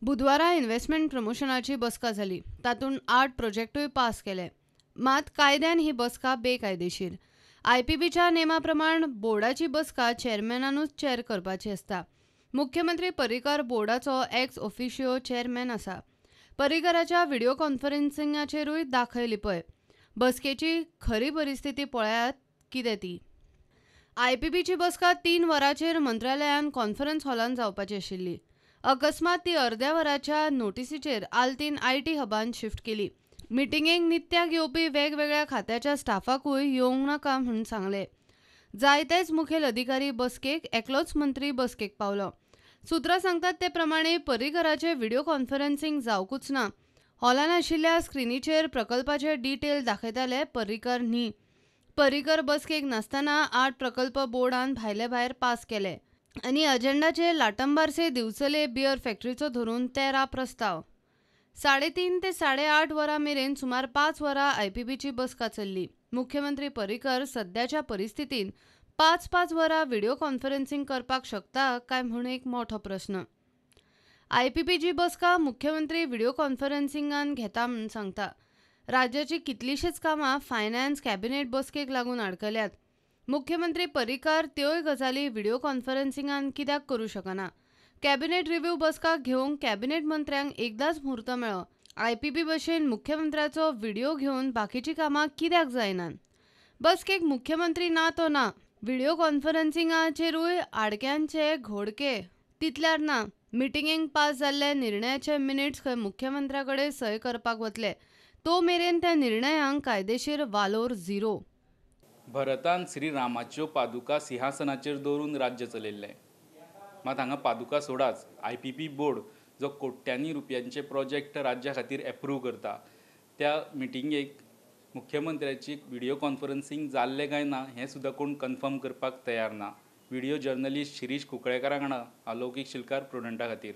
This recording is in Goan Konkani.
बुधवारा इन्व्हेस्टमेंट प्रमोशनाची बसका जाली. तातूंत 8 प्रोजेक्टूय पास केले. मात कायद्यान ही बसका बेकायदेशीर. आयपीबीच्या नेमा प्रमाण बोर्डाची बसका चेअरमॅनानूच चेअर करपाची आसता. मुख्यमंत्री पर्रीकर बोर्डाचो एक्स ऑफिशियो चेअरमॅन आसा. पर्रीकराच्या व्हिडिओ कॉन्फरन्सिंगाचेरूय दाखय लिपय. बसकेची खरी परिस्थिती पळयात कितें ती. आयपीबीची बसका 3 वरांचेर मंत्रालयान कॉन्फरन्स हॉलान जावपाची आशिल्ली. अकस्मात ती अर्द्या वराच्या नोटिसीचेर आल्तीन IT हबान शिफ्ट केली. मिटिंगेक नित्याक येवपी वेगवेगळ्या खात्याच्या स्टाफाकूय येवंक नाका म्हूण सांगलें. जायतेच मुखेल अधिकारी बसकेक, एकलोच मंत्री बसकेक पावलो. सुत्रां सांगतात ते प्रमाणे पर्रीकराचें व्हिडिओ कॉन्फरन्सिंग जावकूच ना. हॉलान आशिल्ल्या स्क्रिनीचेर प्रकल्पाचे डिटेल दाखयताले पर्रीकर न्ही. पर्रीकर बसकेक नासतना 8 प्रकल्प बोर्डान भायले भायर पास केले आनी अजेंडाचेर लाटंबारसे दिवचले बियर फॅक्टरीचो धरून 13 प्रस्ताव. 3:30 ते 8:30 वरां मेरेन सुमार 5 वरां आयपीबीची बसका चल्ली. मुख्यमंत्री पर्रीकर सद्याच्या परिस्थितीन 5-5 वरां व्हिडिओ कॉन्फरन्सिंग करपाक शकता काय म्हूण एक मोठो प्रस्न. आयपीबीची बसका मुख्यमंत्री व्हिडिओ कॉन्फरन्सिंगान घेता म्हूण सांगता. राज्याची कितलीशींच कामां फायनान्स कॅबिनेट बसकेक लागून आडकल्यात. मुख्यमंत्री पर्रीकर त्योय गजाली व्हिडिओ कॉन्फरन्सिंगान कित्याक करूं शकना? कॅबिनेट रिव्ह्यू बसका घेवंक कॅबिनेट मंत्र्यांक एकदांच म्हूर्त मेळ्ळो. आयपीबी भशेन मुख्यमंत्र्याचो व्हिडिओ घेवन बाकीचीं कामां कित्याक जायनात? बसकेक मुख्यमंत्री ना तो ना. व्हिडिओ कॉन्फरन्सिंगाचेरूय आडक्यांचे घोडके तितल्यार ना. मिटिंगेक पास जाल्ले निर्णयाचे मिनिट्स खंय मुख्यमंत्र्या कडेन सय करपाक वतले. तो मेरेन त्या निर्णयांक कायदेशीर वालोर 0. भरतान श्रीरामाच्यो पादुका सिंहासनाचेर दवरून राज्य चलयल्लें. मात हांगा पादुका सोडाच, आयपीपी बोर्ड जो कोट्यांनी रुपयांचे प्रोजेक्ट राज्या खातीर एप्रूव करता त्या मिटिंगेक मुख्यमंत्र्याची व्हिडिओ कॉन्फरन्सिंग जाल्लें काय ना हें सुद्दां कोण कन्फर्म करपाक तयार ना. व्हिडिओ जर्नलिस्ट शिरीष कुंकळेकारा वांगडा अलौकीक शिलकार, प्रुडंटा खातीर.